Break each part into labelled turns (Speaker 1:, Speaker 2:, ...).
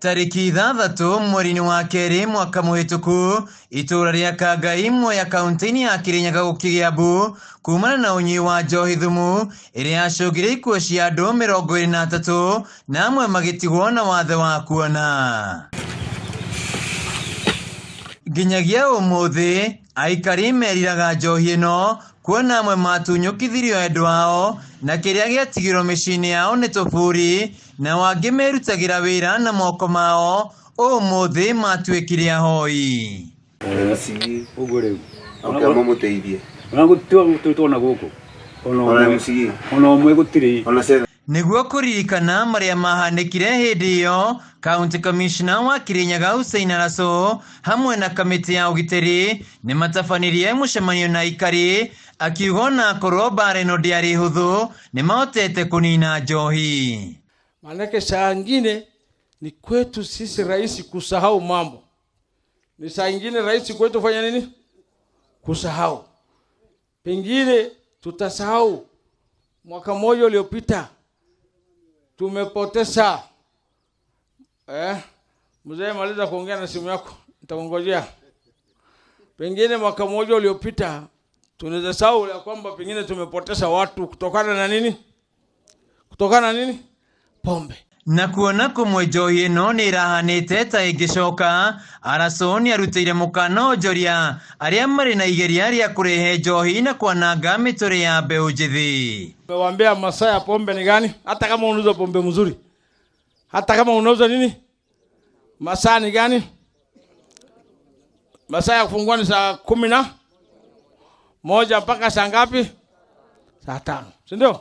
Speaker 1: Tarĩki 6 mweri-inĩ wa kerĩ mwaka mũhĩtũku, itũũra rĩa Kangai Mwea kaunti-inĩ ya Kirinyaga gũkĩgĩa mbu kumana na ũnyui wa njohi thumu ĩrĩa yacũngire ikuũ cia andũ 23 na amwe magĩtigwo na wathe wa kuona. Nginyagia ũmũthĩ aikari meriraga njohi ĩno kuona amwe matunyũkithirio endwa ao na kĩrĩa gĩatigirwo mĩciĩ-inĩ yao nĩ tũburi, nao angĩ merutagĩra wĩra na moko mao ũmũthĩ matuĩkire ahoi.
Speaker 2: Ũguo rĩu.
Speaker 3: Okay, mũmũteithie.
Speaker 2: Ona gũtirĩ twana gũkũ. Ona
Speaker 3: Ona
Speaker 2: ũmwe.
Speaker 3: mũcigi.
Speaker 2: Ona ũmwe gũtirĩ.
Speaker 3: Ona cetha.
Speaker 1: Nĩguo kũririkana marĩa mahanĩkire hĩndĩ ĩyo, County Commissioner wa Kirinyaga Hussein Araso hamwe na kamĩtĩ ya ũgitĩri nĩ matabanirie mũcemanio na aikari, akiuga ona akorwo mbara ĩno ndĩarĩ hũthũ nĩ mahotete kũnina njohi.
Speaker 4: Maanake saa ingine ni kwetu sisi rahisi kusahau mambo, ni saa ingine rahisi kwetu fanya nini? Kusahau. Pengine tutasahau mwaka mmoja uliopita tumepoteza. Mzee, maliza kuongea na simu yako, nitakungojea. Pengine mwaka mmoja uliopita tunaweza sahau ya kwamba pengine tumepoteza watu kutokana na nini? Kutokana na nini? Pombe.
Speaker 1: Na kuona kũmwe njohi ĩno nĩ ĩrahanĩte ta ĩngĩcoka, Araso nĩ arutĩire mũkana onjoria arĩa marĩ na igeria rĩa kũrehe njohi na kwananga mĩtũrĩre ya mbeũ njĩthĩ.
Speaker 4: Nimewaambia masaa ya pombe ni gani? Hata kama unauza pombe mzuri, hata kama unauza nini, masaa ni gani? Masaa ya kufungua ni saa 11 mpaka saa ngapi? Saa 5, si ndio?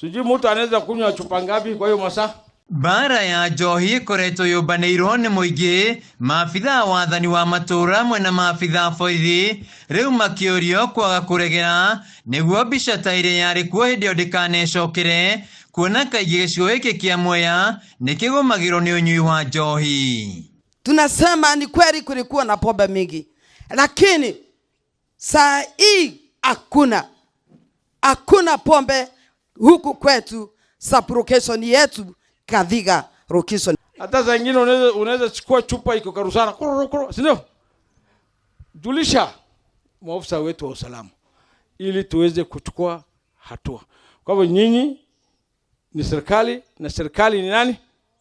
Speaker 4: Sijui mtu anaweza kunywa chupa ngapi kwa hiyo masaa.
Speaker 1: Mbara ya njohi ĩkoretwo yũmbanĩirwo nĩ mũingĩ, maabithaa a wathani wa matũũra hamwe na maabithaa a borithi rĩu makĩũrio kwaga kũregera nĩguo mbica ta ĩrĩa yarĩ kuo hĩndĩ ĩyo ndĩkanecokere, kuona kaingĩ gĩcigo gĩkĩ kĩa Mwea nĩ kĩgũmagĩrwo nĩ ũnyui wa njohi.
Speaker 5: Tunasema ni kweli kulikuwa na pombe mingi, lakini saa hii hakuna pombe huku kwetu, sub-location yetu Kathiga location.
Speaker 4: Hata saa nyingine unaweza chukua chupa iko karusana, kuru, kuru, si ndio? Julisha maafisa wetu wa usalama ili tuweze kuchukua hatua. Kwa hivyo nyinyi ni serikali na serikali ni nani?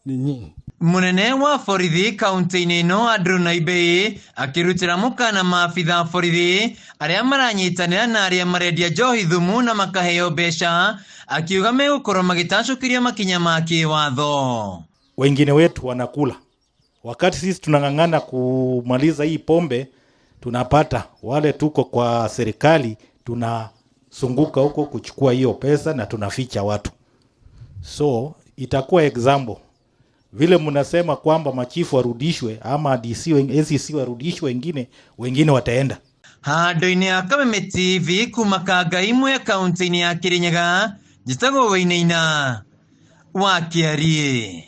Speaker 4: Ni nyinyi.
Speaker 1: Munene wa borithi kaunti-inĩ ĩno Andrew Naibei akĩrutĩra mũkana maabitha a borithi arĩa maranyitanĩra na arĩa marendia njohi thumu na makaheo mbeca, akiuga megũkorwo magĩtacũkĩrio makinya ma kĩwatho.
Speaker 6: Wengine wetu wanakula wakati sisi tunang'ang'ana kumaliza hii pombe, tunapata wale tuko kwa serikali tunasunguka huko kuchukua hiyo pesa na tunaficha watu. So itakuwa example vile mnasema kwamba machifu warudishwe ama DC ACC warudishwe, wengine wataenda.
Speaker 1: Handũ-inĩ ha Kameme TV kuma Kangai Mwea kaunti-inĩ ya Kirinyaga, njĩtagwo Wainaina wa Kĩariĩ.